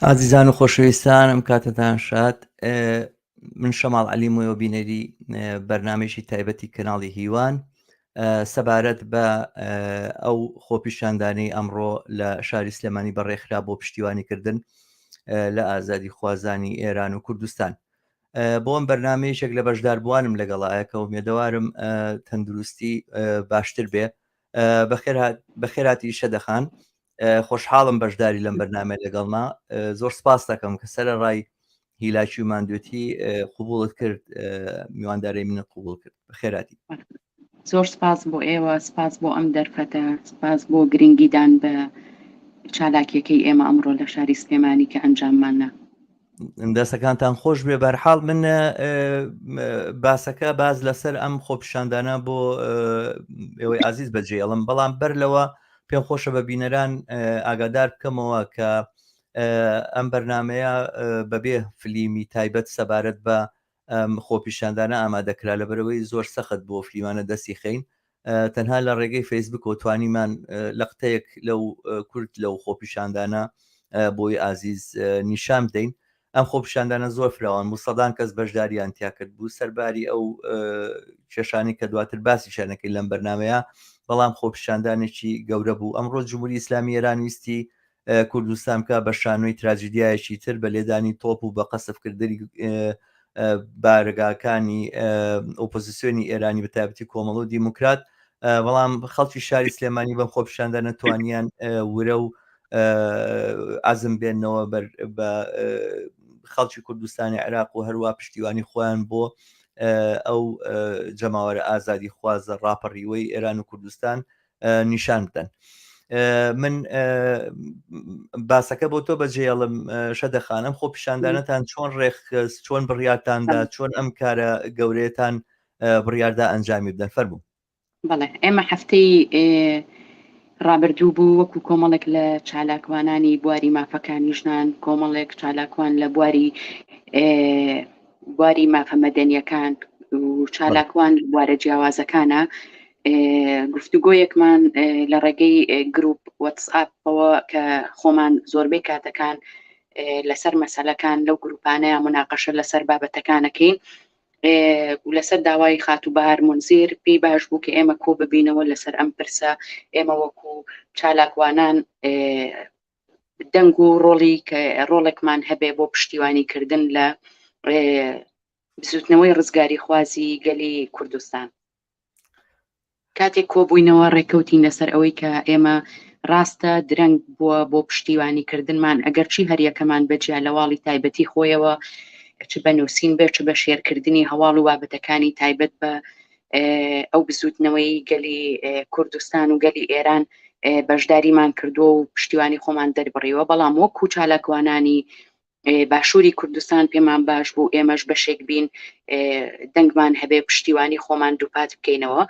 ئازیزان و خۆشەویستان ئەم کاتەتان شاد من شەماڵ علی مۆیۆ بینەری بەرنمەیەکی تایبەتی کەناڵی هیوان سەبارەت بە ئەو خۆپیشاندانەی ئەمڕۆ لە شاری سلێمانی بەڕێخرا بۆ پشتیوانیکردن لە ئازادی خوازانی ئێران و کوردستان بۆ ئەم بەرنمەیەشێک لە بەشداربووانم لەگەڵایە کە ئومێدەوارم تەندروستی باشتر بێ بەخێراتی شەدەخان خۆشحاڵم بەشداری لەم بەرنامە لەگەڵما زۆر سپاس دەکەم کە سەر ڕای هیلاکی و ماندوێتی قوبوڵت کرد میواندارەی منە قوبول کرد بەخێراتی زۆر سپاس بۆ ئێوە سپاس بۆ ئەم دەرفەتە سپاس بۆ گرنگیدان بە چالاکیەکەی ئێمە ئەمڕۆ لە شاری سلێمانی کە ئەنجامماننا دەستەکانتان خۆش بێ بەرحاڵ من باسەکە باز لەسەر ئەم خۆپیشاندانە بۆ ئێوەی ئازیز بەجێڵم بەڵام بەر لەوە پێم خۆشە بە بینەران ئاگادار بکەمەوە کە ئەم بەرنمەیە بەبێ فلیمی تایبەت سەبارەت بە خۆپیشاندانە ئامادەکرا لەبەرەوەی زۆر سەخت بۆ فلیمانە دەستی خەین تەنها لە ڕێگەی فەیسبوکەوە توانیمان لەقتەیەک لەو کورت لەو خۆپیشاندانە بۆی ئازیز نیشان بدەین ئەم خۆپیشاندانە زۆر فراوان بوو سەدان کەس بەشداریان تیا کرد بوو سەرباری ئەو کێشانی کە دواتر باسی شانەکەی لەم بەرنمەیە بەڵام خۆپیشاندانێکی گەورە بوو ئەمڕۆ جمهوری ئیسلامی ئێران ویستی کوردستان بکا بە شانۆی تراجیدیایەکی تر بە لێدانی تۆپ و بە قەسفکردنی بارەگاکانی ئۆپۆزیسیۆنی ئێرانی بە تایبەتی کۆمەڵ و دیموکرات بەڵام خەڵکی شاری سلێمانی بەم خۆپیشاندانە توانیان ورە و عزم بێنەوە بەر بە خەڵکی کوردستانی عێراق و هەروە پشتیوانی خۆیان بۆ ئەو جەماوەرە ئازادی خوازە ڕاپەڕیوەی ئێران و کوردستان نیشان بدەن من باسەکە بۆ تۆ بەجێڵم شەدەخانم خۆ پیشاندانەتان چۆن ڕێخست چۆن بڕیارتاندا چۆن ئەم کارە گەورەیەتان بڕیاردا ئەنجامی بدەن فەرموو بەڵێ ئێمە هەفتەی ڕابردوو بوو وەکو کۆمەڵێک لە چالاکوانانی بواری مافەکانی ژنان کۆمەڵێک چالاکوان لە بواری بواری مافە مەدەنیەکان و چالاکوان بوارە جیاوازەکانە گفتوگۆیەکمان لە ڕێگەی گروپ وەتسئاپەوە کە خۆمان زۆربەی کاتەکان لەسەر مەسەلەکان لەو گروپانەیە مناقەشە لەسەر بابەتەکانەکەین و لەسەر داوای خاتوو بەهار مونزیر پێی باش بوو کە ئێمە کۆ ببینەوە لەسەر ئەم پرسە ئێمە وەکو چالاکوانان دەنگ و ڕۆڵی کە ڕۆڵێکمان هەبێ بۆ پشتیوانی کردن لە بزوتنەوەی ڕزگاریخوازی گەلی کوردستان. کاتێک کۆبووینەوە ڕێکەوتین لەسەر ئەوەی کە ئێمە ڕاستە درەنگ بووە بۆ پشتیوانی کردنمان ئەگەرچی هەریەکەمان بەجیا لە واڵی تایبەتی خۆیەوە چ بە نووسین بێت چ بە شێرکردنی هەواڵ و بابەتەکانی تایبەت بە ئەو بزوتنەوەی گەلی کوردستان و گەلی ئێران بەشداریمان کردووە و پشتیوانی خۆمان دەربڕیوە بەڵام وەکو چالاکوانانی باشووری کوردستان پێمان باش بوو ئێمەش بەشێک بین دەنگمان هەبێ پشتیوانی خۆمان دووپات بکەینەوە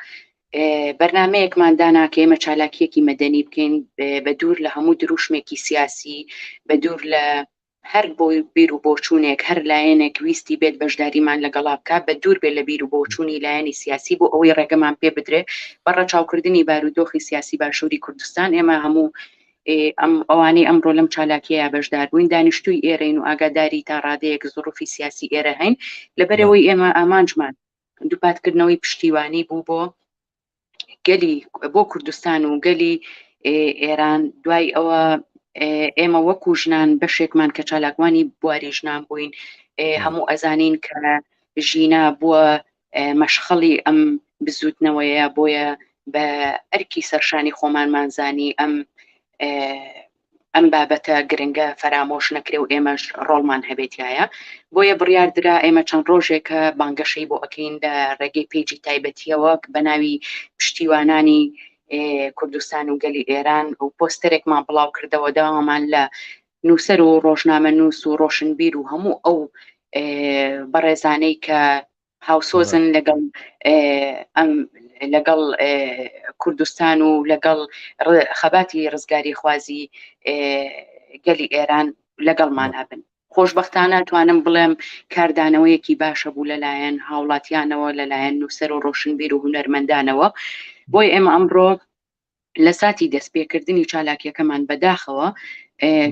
بەرنمەیەکمان دانا کە ئێمە چالاکیەکی مەدەنی بکەین بە دوور لە هەموو دروشمێکی سیاسی بە دوور لە هەر بۆ بیر و بۆچوونێک هەر لایەنێک ویستی بێت بەشداریمان لەگەڵا بکات بە دوور بێت لە بیر و بۆچوونی لایەنی سیاسی بۆ ئەوەی ڕێگەمان پێ بدرێ بە ڕەچاوکردنی بارودۆخی سیاسی باشووری کوردستان ئێمە هەموو ئەم ئەوانەی ئەمڕۆ لەم چالاکیەیە بەشدار بووین دانیشتووی ئێرەین و ئاگاداری تا ڕادەیەک زڕوفی سیاسی ئێرە هەین لەبەرەوەی ئێمە ئامانجمان دووپاتکردنەوەی پشتیوانی بوو بۆ گەلی بۆ کوردستان و گەلی ئێران دوای ئەوە ئێمە وەکو ژنان بەشێکمان کە چالاکوانی بواری ژنان بووین هەموو ئەزانین کە ژینا بووە مەشخەڵی ئەم بزوتنەوەیە بۆیە بە ئەرکی سەرشانی خۆمانمان زانی ئەم ئەم بابەتە گرنگە فەرامۆش نەکرێ و ئێمەش ڕۆڵمان هەبێتایە بۆیە بڕیار درا ئێمە چەند ڕۆژێکە بانگەشەی بۆ ئەکەین لە ڕێگەی پێجی تایبەتیەوە بە ناوی پشتیوانانی کوردستان و گەلی ئێران و پۆستەرێکمان بڵاو کردەوە داوامان لە نووسەر و ڕۆژنامە نووس و ڕۆشنبیر و هەموو ئەو بەڕێزانەی کە هاوسۆزن لەگەڵ ئەم لەگەڵ کوردستان و لەگەڵ خەباتی ڕزگاری خوازی گەلی ئێران لەگەڵمان هەبن خۆشببختانە توانم بڵێم کاردانەوەیەکی باشە بوو لەلایەن هاوڵاتیانەوە لەلایەن نووسەر و ڕۆشنبیر و هونەرمەندانەوە بۆی ئێمە ئەمڕۆ لە ساتی دەستپێکردنی چالاکیەکەمان بەداخەوە.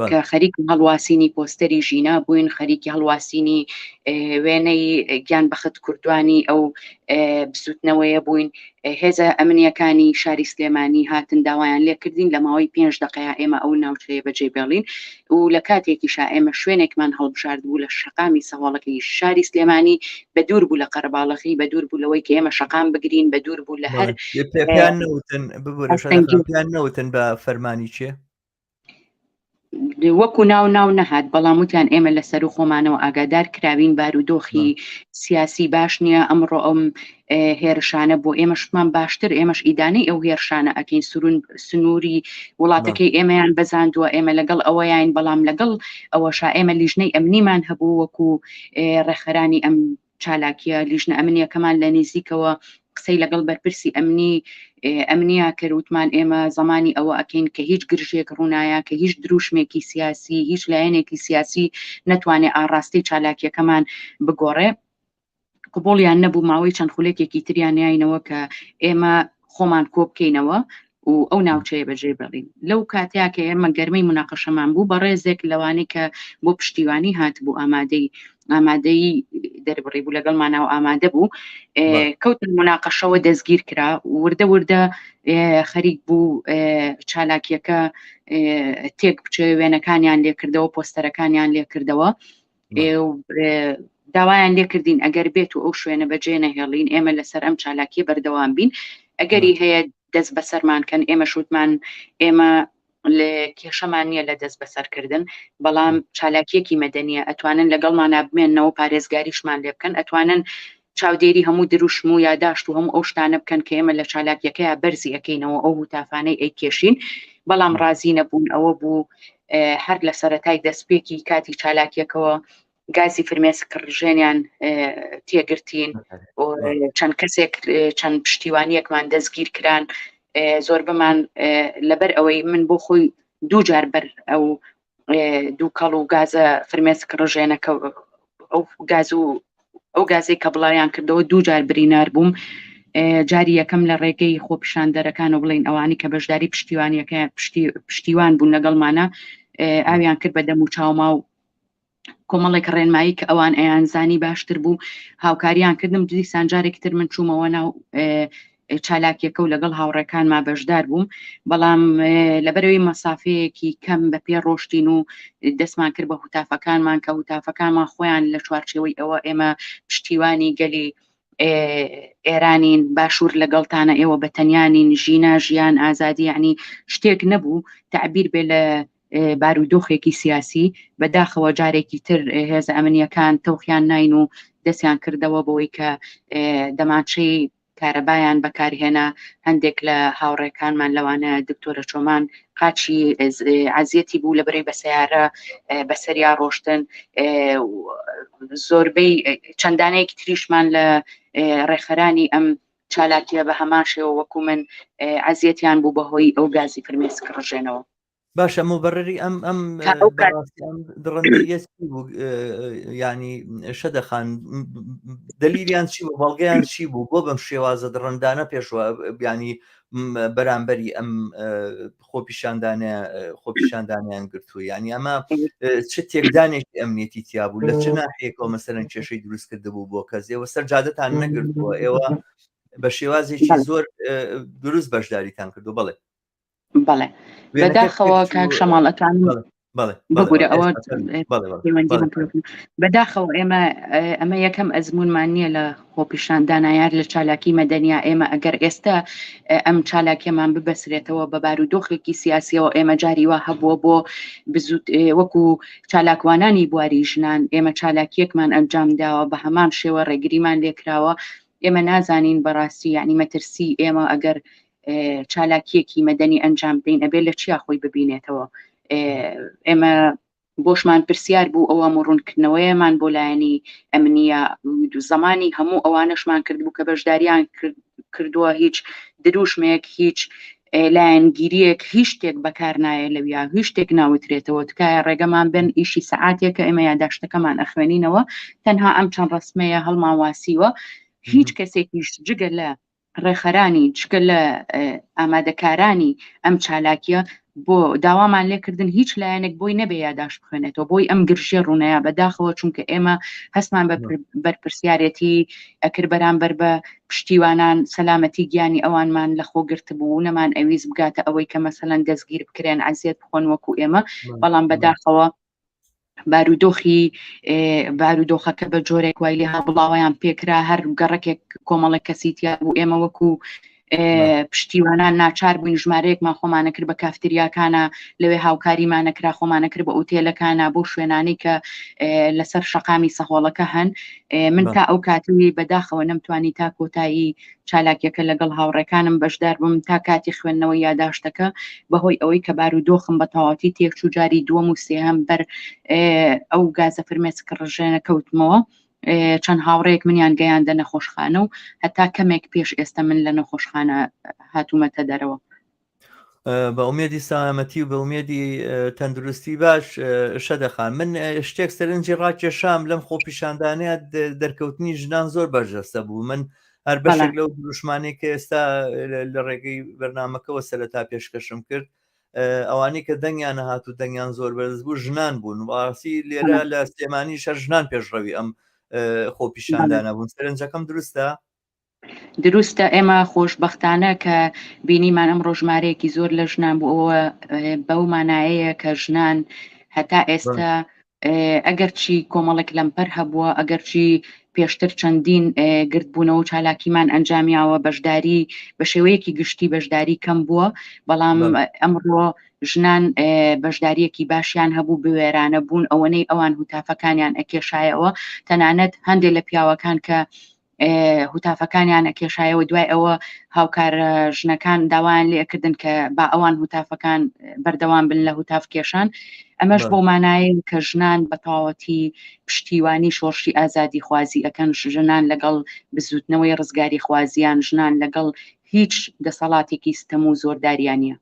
کە خەریکی هەڵواسینی پۆستەری ژینا بووین خەریکی هەڵواسینی وێنەی گیان بەخت کوردوانی ئەو بزوتنەوەیە بووین هێزە ئەمنیەکانی شاری سلێمانی هاتن داوایان لێکردین لە ماوەی پێنج دقەیە ئێمە ئەو ناوچەیە بەجێ بێڵین و لە کاتێکیشا ئێمە شوێنێکمان هەڵبژارد بوو لە شەقامی سەواڵەکەی شاری سلێمانی بە دوور بوو لە قەرەباڵغی بە دوور بوو لەوەی کە ئێمە شەقام بگرین بە دوور بوو لە هەر پێیان نەوتن ببورە پێیان نەوتن بە فەرمانی چێ وەکو ناو ناو نەهات بەڵام وتیان ئێمە لە سەرو خۆمانەوە ئاگادار کراوین بارودۆخی سیاسی باش نییە ئەمڕۆ ئەم هێرشانە بۆ ئێمەشمان باشتر ئێمەش ئیدانەی ئەو هێرشانە ئەکەین سرون سنووری وڵاتەکەی ئێمەیان بەزاندووە ئێمە لەگەڵ ئەوەیان بەڵام لەگەڵ ئەوەشا ئێمە لیژنەی ئەمنیمان هەبوو وەکو ڕێکخەرانی ئەم چالاکیە لیژنە ئەمنیەکەمان لە نزیکەوە قسەی لەگەڵ بەرپرسی ئەمنی ئەمنیا کرد وتمان ئێمە زمانی ئەوە ئەکەین کە هیچ گرژێک ڕوونایە کە هیچ دروشمێکی سیاسی هیچ لایەنێکی سیاسی نەتوانێت ئاڕاستی چالاکیەکەمان بگۆڕێ قبوڵیان نەبوو ماوەی چەند خولێکێکی تریان نیاینەوە کە ئێمە خۆمان کۆ بکەینەوە و ئەو ناوچەیە بەجێ بڵین لەو کاتیا کە ئێمە گەرمەی مناقەشەمان بوو بەڕێزێک لەوانەی کە بۆ پشتیوانی هاتبوو ئامادەی ئامادەی دەربڕی بوو لەگەڵ ماناو ئامادە بوو کەوتن مناقەشەوە دەستگیر کرا وردە وردە خەریک بوو چالاکیەکە تێک بچێ وێنەکانیان لێکردەوە پۆستەرەکانیان لێکردەوە داوایان لێکردین ئەگەر بێت و ئەو شوێنە بەجێ نەهێڵین ئێمە لەسەر ئەم چالاکیە بەردەوام بین ئەگەری هەیە دەست بەسەرمان کەن ئێمە شوتمان ئێمە لە کێشەمان نییە لە دەست بەسەرکردن بەڵام چالاکیەکی مەدەنیە ئەتوانن لەگەڵمانە بمێنەوە پارێزگاریشمان لێ بکەن ئەتوانن چاودێری هەموو دروشم و یاداشت و هەموو ئەو شتانە بکەن کە ئێمە لە چالاکیەکەیا بەرزی ئەکەینەوە ئەو هوتافانەی ئەیکێشین بەڵام ڕازی نەبوون ئەوە بوو هەر لە سەرەتای دەستپێکی کاتی چالاکیەکەوە گازی فرمێسک ڕژێنیان تێگرتین چەند کەسێک چەند پشتیوانیەکمان دەستگیر کران زۆربەمان لەبەر ئەوەی من بۆ خۆی دوو جار بەر ئەو دووکەڵ و گازە فرمێسک ڕژێنەکە ئەو گاز و ئەو گازێک کە بڵاویان کردەوە دوو جار برینار بووم جاری یەکەم لە ڕێگەی خۆپیشاندەرەکان و بڵین ئەوانی کە بەشداری پشتیوانیەکە پشتیوان بوون لەگەڵمانە ئاویان کرد بە دەم و چاوما و کۆمەڵێک ڕێنمایی کە ئەوان ئەیانزانی باشتر بوو هاوکاریان کردم دیسان جارێکی تر من چوومەوە ناو چالاکیەکە و لەگەڵ هاوڕێکانما بەشدار بووم بەڵام لەبەرەوەی مەسافەیەکی کەم بە پێ ڕۆشتین و دەستمان کرد بە هوتافەکانمان کە هوتافەکانمان خۆیان لە چوارچێوەی ئەوە ئێمە پشتیوانی گەلی ئێرانین باشوور لەگەڵتانە ئێوە بە تەنیانین ژینا ژیان ئازادی یعنی شتێک نەبوو تعبیر بێ لە بارودۆخێکی سیاسی، بەداخەوە جارێکی تر هێزە ئەمنیەکان تەوقیان ناین و دەستیان کردەوە بەوەی کە دەمانچەی کارەبایان بەکارهێنا، هەندێک لە هاوڕێکانمان لەوانە دکتۆرە چۆمان قاچی عەزیەتی بوو لەبەرەی بە سەیارە بەسەریا ڕۆشتن، زۆربەی چەندانەیەکی تریشمان لە ڕێکخەرانی ئەم چالاکیە بە هەمان شێوە وەکو من عەزیەتیان بوو بەهۆی ئەو گازی فرمێسک ڕژێنەوە. باشە مبرری ئەم ئەم ئەم دڕندەیە چی بوو ینی شەدەخان دەلیلیان چی بوو بەڵگەیان چی بوو بۆ بەم شێوازە دڕندانە پێشوە بیانی بەرامبەری ئەم خۆپیشاندانە خۆپیشاندانیان گرتووە ینی ئەمە چ تێکدانێکی ئەمنیەتی تیا بوو لە چ ناحیەکەوە مەسەرەن کێشەی دروست کرد بوو بۆ کەس ئێوە سەر جادەتان نەگرتووە ئێوە بە شێوازێکی زۆر دروست بەشداریتان کردو بڵێ بەڵێ بەداخەوە کاک شەماڵ ئەتوانم ببورە ئەوە بەداخەوە ئێمە ئەمە یەکەم ئەزمونمان نییە لە خۆپیشاندانە یار لە چالاکی مەدەنیا ئێمە ئەگەر ئێستا ئەم چالاکیەمان ببەسرێتەوە بە بارودۆخێکی سیاسیەوە ئێمە جاری وا هەبووە بۆ بزوت وەکو چالاکوانانی بواری ژنان ئێمە چالاکیەکمان ئەنجام داوە بە هەمان شێوە ڕێگریمان لێکراوە ئێمە نازانین بەڕاستی یعنی مەترسی ئێمە ئەگەر چالاکیەکی مەدەنی ئەنجام بدەین ئەبێ لە چیا خۆی ببینێتەوە ئێمە بۆشمان پرسیار بوو ئەوە ڕوونکردنەوەیەمان بۆ لایەنی ئەمنیە زمانی هەموو ئەوانەشمان کردبوو کە بەشداریان کردووە هیچ دروشمێک هیچ لایەنگیریەک هیچ شتێک بەکار نایە لەویا هیچ شتێک ناوترێتەوە تکایە ڕێگەمان بن ئیشی سەعاتێکە ئێمە یاداشتەکەمان ئەخوێنینەوە تەنها ئەم چەند ڕسمەیە هەڵمان واسیوە هیچ کەسێکیش جگە لە ڕێکخەرانی جگە لە ئامادەکارانی ئەم چالاکیە بۆ داوامان لێکردن هیچ لایەنێک بۆی نەبێ یاداش بخوێنێتەوە بۆی ئەم گرژیە ڕوونەیە بەداخەوە چونکە ئێمە هەستمان بە بەرپرسیارەتی ئەکرد بەرامبەر بە پشتیوانان سەلامەتی گیانی ئەوانمان لە خۆگرت بوو نەمان ئەویست بگاتە ئەوەی کە مەسەلەن دەستگیر بکرێن ئەزیەت بخۆن وەکو ئێمە بەڵام بەداخەوە بارودۆخی بارودۆخەکە بە جۆرێک وای لێ بڵاوەیان پێکرا هەر گەڕەکێک کۆمەڵێک کەسی تیا بوو ئێمە وەکو پشتیوانان ناچار بووین ژمارەیەکمان خۆمانە کرد بە کافتریاکانە لەوێ هاوکاریمانە کرا خۆمانە کرد بە ئوتێلەکانە بۆ شوێنانی کە لەسەر شەقامی سەهۆڵەکە هەن من تا ئەو کاتی بەداخەوە نەمتوانی تا کۆتایی چالاکیەکە لەگەڵ هاوڕێکانم بەشدار بووم تا کاتی خوێندنەوەی یاداشتەکە بەهۆی ئەوەی کە بارودۆخم بە تەواوەتی تێکچوو جاری دووەم و سێهەم بەر ئەو گازە فرمێسک ڕژێنە کەوتمەوە چەند هاوڕێک منیان گەیاندە نەخۆشخانە و هەتا کەمێک پێش ئێستا من لە نەخۆشخانە هاتوومەتە دەرەوە. بە ئومێدی سەلامەتی و بە ئومێدی تەندروستی باش شەدەخان من شتێک سەرنجی ڕاکێشام لەم خۆپیشاندانەیە دەرکەوتنی ژنان زۆر بەرجەستە بوو من هەر بەشێک لەو دروشمانەی کە ئێستا لە ڕێگەی بەرنمەکەەوە سەرەتا پێشکەشم کرد ئەوانەی کە دەنگیان هات و دەنگیان زۆر بەرز بوو ژنان بوون واسی لێرە لە سلێمانی شەر ژنان پێشڕەوی ئەم خۆپیشاندانە بوون سەرنجەکەم دروستە دروستە ئێمە خۆشبەختانە کە بینیمان ئەمڕۆ ژمارەیەکی زۆر لە ژنان بوو ئەوە بەو مانایەیە کە ژنان هەتا ئێستا ئەگەرچی کۆمەڵێک لەمپەر هەبووە ئەگەرچی پێشتر چەندین گردبوونەوە و چالاکیمان ئەنجامیاوە بەشداری بە شێوەیەکی گشتی بەشداری کەم بووە بەڵام ئەمڕۆ ژنان بەشداریەکی باشیان هەبوو بوێرانە بوون ئەوەنەی ئەوان هوتافەکانیان ئەکێشایەوە تەنانەت هەندێک لە پیاوەکان کە هوتافەکانیان ئەکێشایەوە دوای ئەوە هاوکارە ژنەکان داوایان لێ ئەکردن کە با ئەوان هوتافەکان بەردەوام بن لە هوتاف کێشان ئەمەش بۆ مانایە کە ژنان بە تەواوەتی پشتیوانی شۆڕشی ئازادی خوازی ئەکەن ژنان لەگەڵ بزوتنەوەی ڕزگاری خوازیان ژنان لەگەڵ هیچ دەسەڵاتێکی ستەم و زۆرداریان نیە.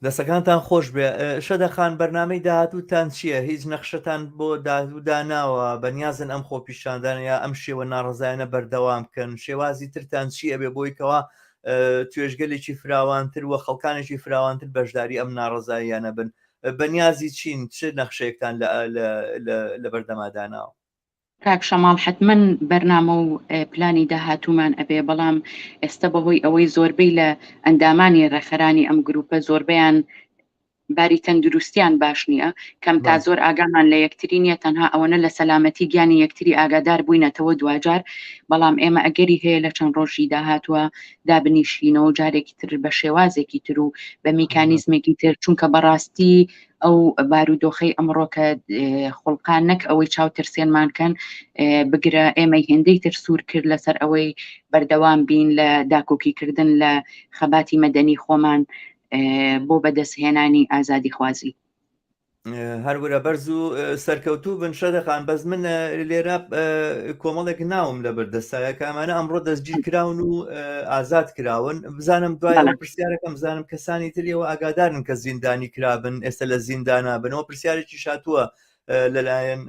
دەستەکانتان خۆش بێ شەدە خان بەرنامەی داهاتووتان چییە هیچ نەخشەتان بۆ داهاتوو داناوە بەنیازن ئەم خۆپیشاندان یا ئەم شێوە ناڕزایانە بەردەوام بکەن شێوازی ترتان چی ئەبێ بۆی کەوا توێژگەلێکی فراوانتر و خەڵکانێکی فراوانتر بەشداری ئەم ناڕزاییانە بن بەنیازی چین چ نەخشەیەکتان لە بەردەما داناوە؟ کاک شەماڵ حەتمەن بەرنامە و پلانی داهاتوومان ئەبێ بەڵام ئێستا بەهۆی ئەوەی زۆربەی لە ئەندامانی ڕێکخەرانی ئەم گروپە زۆربەیان باری تەندروستیان باش نییە کەم تا زۆر ئاگامان لە یەکتری نییە تەنها ئەوەنە لە سەلامەتی گیانی یەکتری ئاگادار بووینەتەوە دواجار بەڵام ئێمە ئەگەری هەیە لە چەند ڕۆژی داهاتوە دابنیشینەوە جارێکی تر بە شێوازێکی تر و بە میکانیزمێکی تر چونکە بەڕاستی ئەو بارودۆخەی ئەمڕۆ کە خوڵقان نەک ئەوەی چاو ترسێنمان کەن بگرە ئێمەی هێندەی تر سوور کرد لەسەر ئەوەی بەردەوام بین لە داکۆکیکردن لە خەباتی مەدەنی خۆمان بۆ بەدەستهێنانی ئازادی خوازی. هەر ورە بەرز و سەرکەوتوو بن شەدەخان بەس من لێرە کۆمەڵێک ناوم لە بەردەستایە کە ئەمانە ئەمڕۆ دەستگیر کراون و ئازاد کراون بزانم دوای ئەوە پرسیارەکەم بزانم کەسانی تر ئێوە ئاگادارن کە زیندانی کرابن ئێستا لە زیندانا بنەوە پرسیارێکی شاتووە لەلایەن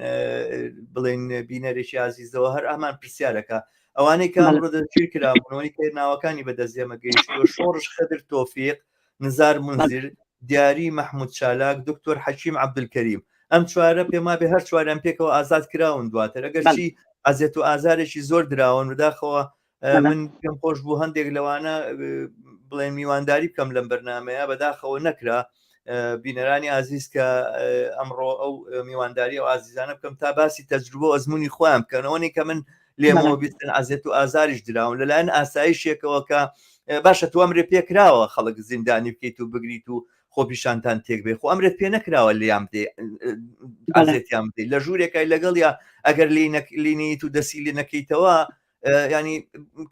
بڵێن بینەرێکی ئازیزەوە هەر ئامان پرسیارەکە ئەوانەی کە ئەمڕۆ دەستگیر کرابوونەوەی کە ناوەکانی بەدەست ئێمە گەیشتووە شۆڕش خدر تۆفیق نزار مونزیر، دیاری مەحمود چالاک، دکتۆر حەکیم عەبدولکەریم. ئەم چوارە پێموابێ هەر چواریان پێکەوە ئازاد کراون دواتر ئەگەرچی ئەزیەت و ئازارێکی زۆر دراون بەداخەوە من پێم خۆش بوو هەندێک لەوانە بڵێن میوانداری بکەم لەم بەرنمەیە بەداخەوە نەکرا بینەرانی ئازیز کە ئەمڕۆ ئەو میوانداری ئەو ئازیزانە بکەم تا باسی تەجروبە و ئەزمموی خۆیان بکەنەوەنی کە من لێمەوە بیستن عەزێت و ئازاریش دراون لەلایەن ئاسایشێکەوە کە باشە تو ئەمرێ پێکراوە خەڵک زیندانی بکەیت و بگریت و خۆپیشانتان تێک بێ خۆ ئەمرێت پێ نەکراوە لیان بدێ ئازێتیان بدەیت لە ژوورێکای لەگەڵ یا ئەگەر لینیت و دەسی لێ نەکەیتەوە ینی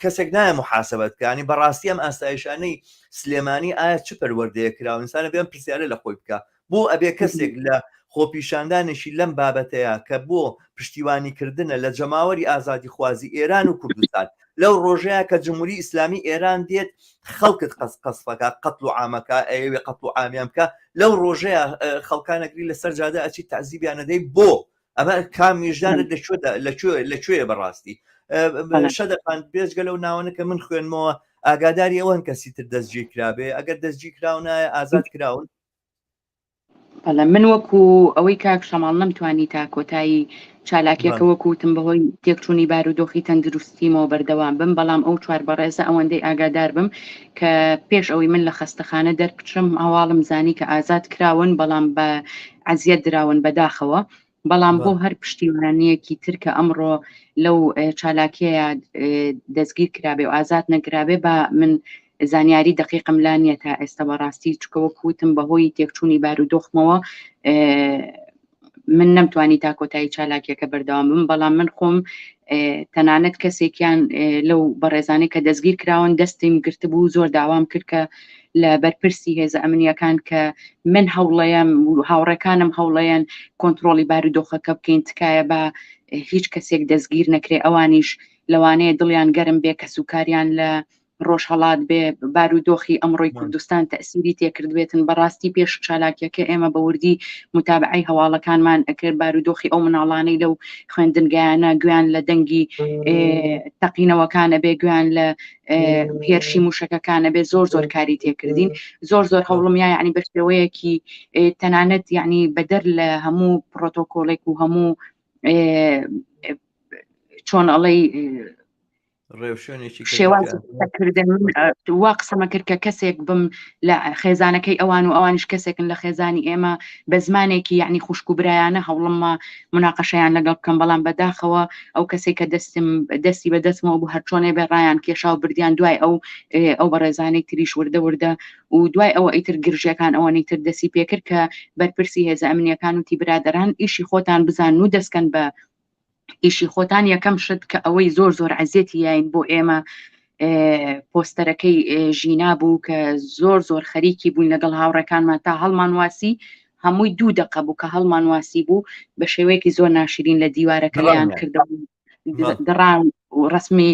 کەسێک نایە محاسبەت کانی بەڕاستی ئەم ئاسایشانەی سلێمانی ئایا چ پەروەردەیە کراوە ئینسانە بێم پرسیارە لە خۆی بکە بۆ ئەبێ کەسێک لە خۆپیشاندانێکی لەم بابەتەیا کە بۆ پشتیوانی کردنە لە جەماوەری ئازادیخوازی ئێران و کوردستان لەو ڕۆژەیا کە جمهوری ئیسلامی ئێران دێت خەڵکت قەس قەسفەکە قەتڵ و عامەکە ئەیەوێ قەتڵ و عامیان بکە لەو ڕۆژەیا خەڵکانەگری لەسەر جادە ئەچی تەعزیبیانەدەی بۆ ئەمە کام ویژدانت لە کوێدا لە کوێ لە کوێیە بەڕاستی؟ شەدەخان بێجگە لەو ناوەنە کە من خوێنمەوە ئاگاداری ئەوەن کەسی تر دەستگیر کرابێ ئەگەر دەستگیر کراونایە ئازاد کراون؟ بەڵێ من وەکو ئەوەی کاک شەماڵ نەمتوانی تا کۆتایی چالاکیەکە وەکو وتم بەهۆی تێکچوونی بارودۆخی تەندروستیمەوە بەردەوام بم بەڵام ئەو چوار بەڕێزە ئەوەندەی ئاگادار بم کە پێش ئەوەی من لە خەستەخانە دەربچم هەواڵم زانی کە ئازاد کراون بەڵام بە عەزیەت دراون بەداخەوە بەڵام بۆ هەر پشتیوانیەکی تر کە ئەمڕۆ لەو چالاکیەیە دەستگیر کرابێ و ئازاد نەکرابێ با من زانیاری دقیقم لا نییە تا ئێستا بەڕاستی چکە وەک وتم بەهۆی تێکچوونی بارودۆخمەوە من نەمتوانی تا کۆتایی چالاکیەکە بەردەوام بم بەڵام من خۆم تەنانەت کەسێکیان لەو بەڕێزانەی کە دەستگیر کراون دەستیم گرتبوو زۆر داوام کرد کە لە بەرپرسی هێزە ئەمنیەکان کە من هەوڵەیەم و هاوڕێکانم هەوڵەیەن کۆنتترۆڵی بارودۆخەکە بکەین تکایە بە هیچ کەسێک دەستگیر نەکرێ ئەوانیش لەوانەیە دڵیان گەرم بێ کەس و کاریان لە ڕۆژهەڵات بێ بارودۆخی ئەمڕۆی کوردستان تەسیری تێکردبێتن بەڕاستی پێش چالاکیەکە ئێمە بە وردی متابعی هەواڵەکانمان ئەکرد بارودۆخی ئەو مناڵانەی لەو خوێندنگایانە گویان لە دەنگی تەقینەوەکانە بێ گویان لە هێرشی موشەکەکانە بێ زۆر زۆر کاری تێکردین زۆر زۆر هەوڵم یا یعنی بە شێوەیەکی تەنانەت یعنی بەدەر لە هەموو پرۆتۆکۆلێک و هەموو چۆن ئەڵەی ڕێوشوێنێکی شێوازی قسەکردن وا قسەمە کرد کە کەسێک بم لە خێزانەکەی ئەوان و ئەوانیش کەسێکن لە خێزانی ئێمە بە زمانێکی یعنی خوشک و برایانە هەوڵمە مناقەشەیان لەگەڵ بکەم بەڵام بەداخەوە ئەو کەسێک کە دەستم دەستی بە دەستمەوە بوو هەرچۆنێ بێ ڕایان کێشا و بردیان دوای ئەو ئەو بەڕێزانەی تریش وردە وردە و دوای ئەوە ئیتر گرژیەکان ئەوەنەی تر دەسی پێکرد کە بەرپرسی هێزە ئەمنیەکان وتی برادەران ئیشی خۆتان بزانن و دەستکەن بە ئیشی خۆتان یەکەم شت کە ئەوەی زۆر زۆر عەزێتی یاین بۆ ئێمە پۆستەرەکەی ژینا بوو کە زۆر زۆر خەریکی بووین لەگەڵ هاوڕێکانمان تا هەڵمان واسی هەمووی دوو دقە بوو کە هەڵمان واسی بوو بە شێوەیەکی زۆر ناشرین لە دیوارەکە لێیان کردەوە دڕان و ڕسمی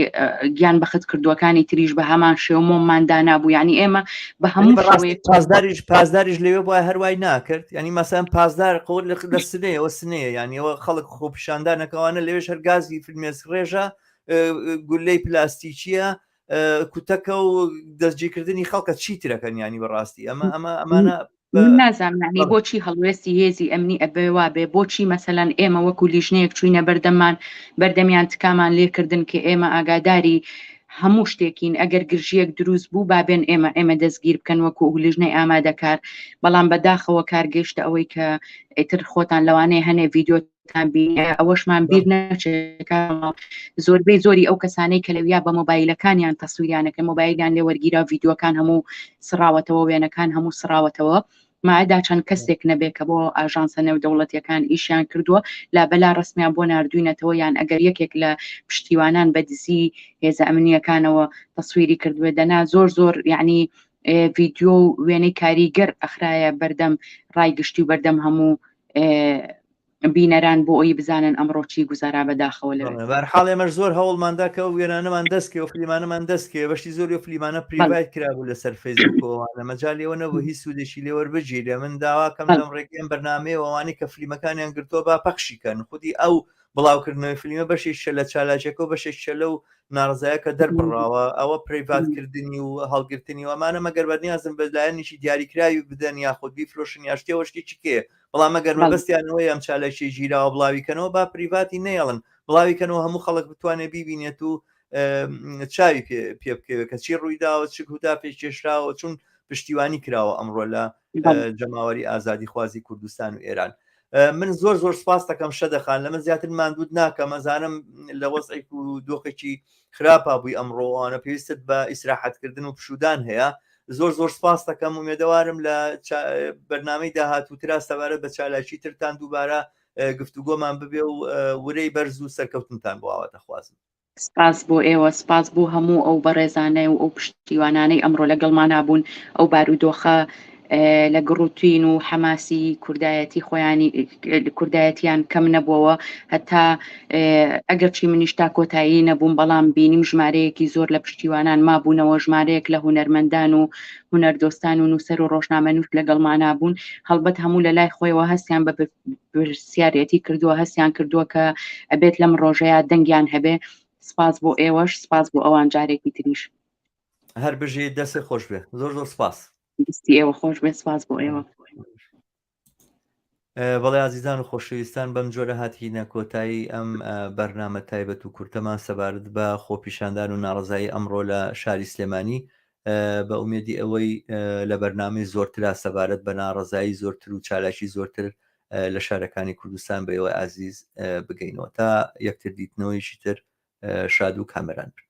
گیان بەخت کردووەکانی تریش بە هەمان شێوە مۆممان دانابوو یعنی ئێمە بە هەموو شێوەیەک پاسداریش پاسداریش لەوێ بۆ هەروای ناکرد ینی مەسەن پاسدار قۆر لە سنەیەوە سنەیە یانیەوە خەڵک خۆپیشاندانەکەوانە لەوێش هەر گازی فرمێس ڕێژە گولەی پلاستیکیە کوتەکە و دەستگیرکردنی خەڵکە چی ترەکەن ینی بەڕاستی ئەمە ئەمە ئەمانە من نازانم یعنی بۆچی هەڵوێستی هێزی ئەمنی ئەبێ وابێ بۆچی مەسەلەن ئێمە وەکو لیژنەیەک چوینە بەردەممان بەردەمیان تکامان لێکردن کە ئێمە ئاگاداری هەموو شتێکین ئەگەر گرژیەک دروست بوو بابێن ئێمە ئێمە دەستگیر بکەن وەکو لیژنەی ئامادەکار بەڵام بەداخەوە کار گەیشتە ئەوەی کە ئیتر خۆتان لەوانەیە هەنێ ڤیدیۆ تان بینێ ئەوەشمان بیر نەچێت زۆربەی زۆری ئەو کەسانەی کە لەویا بە مۆبایلەکانیان تەسویریانەکە مۆبایلیان لێ وەرگیرا ڤیدیۆکان هەموو سڕاوەتەوە وێنەکان هەموو سڕاوەتەوە مادا چەند کەسێک نەبێ کە بۆ ئاژانسە نێودەوڵەتیەکان ئیشیان کردووە لا بەلا ڕسمیان بۆ نردوینەتەوە یان ئەگەر یەکێک لە پشتیوانان بە دزی هێزە ئەمنیەکانەوە تەسویری کردوێ دەنا زۆر زۆر یعنی ڤیدیۆ و وێنەی کاریگەر ئەخرایە بەردەم ڕای گشتی و بەردەم هەموو بینەران بۆ ئەوی بزانن ئەمڕۆ چی گوزارا بەداخەوە لەوێ. بەرحاڵ ئێمەش زۆر هەوڵماندا کە ئەو وێنانەمان دەست کەوێ و فلیمانەمان دەست کەوێ بەشی زۆری ئەو فلیمانە private کرابوو لەسەر فەیسبوک و ئەوانە مەجالی ئەوە نەبوو هیچ سوودێکی لێ وەربگیرێ من داواکەم لەم ڕێگەی ئەم بەرنامەیەوە ئەوانەی کە فلیمەکانیان گرتووە با پەخشی کەن خودی ئەو بڵاوکردنەوەی فلیمە بەشێکیشە لە چالاکیەکە و بەشێکیشە لەو ناڕزایە کە دەربڕاوە ئەوە private کردنی و هەڵگرتنی و ئەمانە مەگەر بەنیازن بە لایەنێکی دیاریکراوی بدەن یاخود بیفرۆشن یا شتێ شتێکی کێ بەڵام ئەگەر مەبەستیان ئەوەیە ئەم چالاکیە گیراوە بڵاوی کەنەوە با private ی نەیەڵن بڵاوی کەنەوە هەموو خەڵک بتوانێت بیبینێت و چاوی پێ بکەوێت کە چی ڕوویداوە چ هوتافێک کێشراوە چون پشتیوانی کراوە ئەمڕۆ لە جەماوەری ئازادیخوازی کوردستان و ئێران من زۆر زۆر سپاس دەکەم شەدەخان لەمە زیاتر ماندوت ناکەم ئەزانم لە وەزعێک و دۆخێکی خراپا بووی ئەمڕۆوانە پێویستت بە ئیسراحەتکردن و پشودان هەیە زۆر زۆر سپاس دەکەم ومێدەوارم لە بەرنامەی داهاتووترا سەبارەت بە چالاکی ترتان دووبارە گفتوگۆمان ببێ و ورەی بەرز و سەرکەوتنتان بۆ ئاواتەخوازم. سپاس بۆ ئێوە، سپاس بۆ هەموو ئەو بەڕێزانە و ئەو پشتیوانانەی ئەمڕۆ لەگەڵمانا بوون، ئەو بارودۆخە لە گڕوتین و حەماسی کوردایەتی خۆیانی کوردایەتیان کەم نەبووەوە هەتا ئەگەرچی منیش تا کۆتایی نەبووم بەڵام بینیم ژمارەیەکی زۆر لە پشتیوانان مابوونەوە ژمارەیەک لە هونەرمەندان و هونەردۆستان و نووسەر و ڕۆژنامەنووس لەگەڵمانا بوون هەڵبەت هەموو لە لای خۆیەوە هەستیان بە پرسیارەتی کردووە هەستیان کردووە کە ئەبێت لەم ڕۆژەیە دەنگیان هەبێ. سپاس بۆ ئێوەش سپاس بۆ ئەوان جارێکی تریش. هەر بژی دەستێ خۆش بێ زۆر زۆر سپاس. دەستی ئێوە خۆش بێ سپاس بۆ ئێوە. بەڵێ ئازیزان و خۆشەویستان بەم جۆرە هاتینە کۆتایی ئەم بەرنامە تایبەت و کورتەمان سەبارەت بە خۆپیشاندان و ناڕزایی ئەمڕۆ لە شاری سلێمانی بە ئومێدی ئەوەی لە بەرنامەی زۆرترا سەبارەت بە ناڕزایی زۆرتر و چالاکی زۆرتر لە شارەکانی کوردستان بە ئێوە ئازیز بگەینەوە تا یەکتر دیتنەوەیشی تر شاد و کامەران بن.